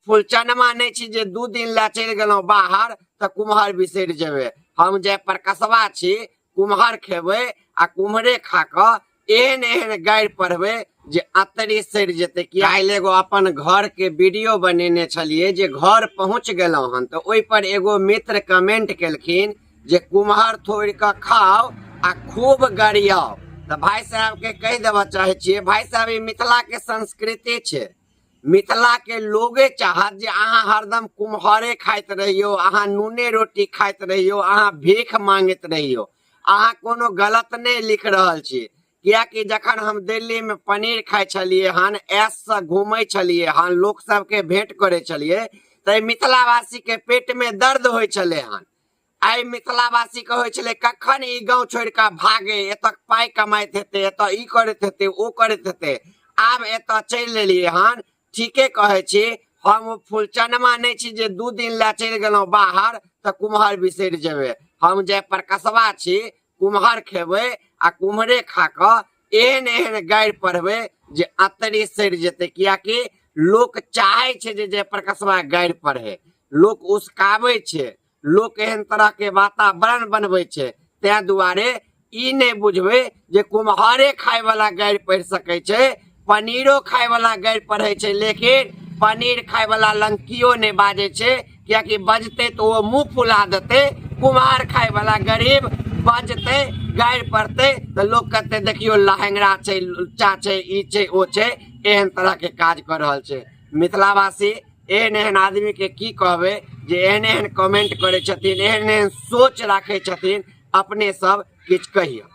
फुलचनमा नहि छी जे 2 दिन लए चलि गेलहुँ बाहर तऽ कुम्हर बिसरि जेबै। हम जे प्रकशवा छी, कुम्हर खेबै आ कुम्हरे खा कऽ एहन एहन गारि पढ़बै जे अतरी सड़ि जेतै। कि काल्हि एगो अपन घर के वीडियो बनेने छलियै जे घर पहुँच गेलहुँ हन, तऽ ओहिपर एगो मित्र कमेंट केलखिन जे कुम्हर थोड़ि कऽ खाउ आ खूब गरियाउ। तऽ भाय साहबके कहि देबऽ चाहै छियै, भाय साहब, ई मिथिलाके संस्कृति छै। मिथिलाके लोगे चाहत जे अहाँ हरदम कुम्हरे खाइत रहियौ, अहाँ नूने रोटी खाइत रहियौ, अहाँ भीख मांगैत रहियौ। अहाँ कोनो गलत नहि लिख रहल छी, कियाकि जखन हम दिल्लीमे पनीर खाइ छलियै हन, ऐशसँ घूमै छलियै हन, लोक सबके भेंट करै छलियै, तऽ मिथिलावासीके पेटमे दर्द होइ छलै हन। आइ मिथिलावासीके होइ छलै कखन ई गाँव छोड़ि कऽ भागे, एतऽ पाइ कमाइत हेतै, एतऽ ई करैत हेतै, ओ करैत हेतै। आब एतऽ चलि एलियै हन। ठीके कहै छी, हम ओ फुलचनमा नहि छी जे 2 दिन लए चलि गेलहुँ बाहर तऽ कुम्हर बिसरि जेबै। हम जे प्रकशवा छी, कुम्हर खेबै आ कुम्हरे खा कऽ एहन एहन गारि पढ़बै जे अतरी सड़ि जेतै। कियाकि लोक चाहै छै जे जयप्रकाशवा गारि पढ़े, लोक उसकाबै छै, लोक एहन तरहके वातावरण बनबै छै। ताहि दुआरे ई नहि बुझबै जे कुम्हारे खायवला गारि पढ़ि सकै छै, पनीरो खायवला गारि पढ़ै छै, लेकिन पनीर खायवला लग केओ नहि बाजै छै, कियाकि बजतै तऽ ओ मुँह फुला देतै। कुम्हार खायवला गरीब बजतै, गारि पढ़तै तऽ लोक कहतै देखियौ लहेंगरा छै, लुच्चा छै, ई छै, ओ छै, एहन तरहके काज कऽ रहल छै। मिथिलावासी एहन एहन आदमीके की कहबै जे एहन एहन कमेंट करै छथिन, एहन एहन सोच राखै छथिन। अपने सब किछु कहियौ।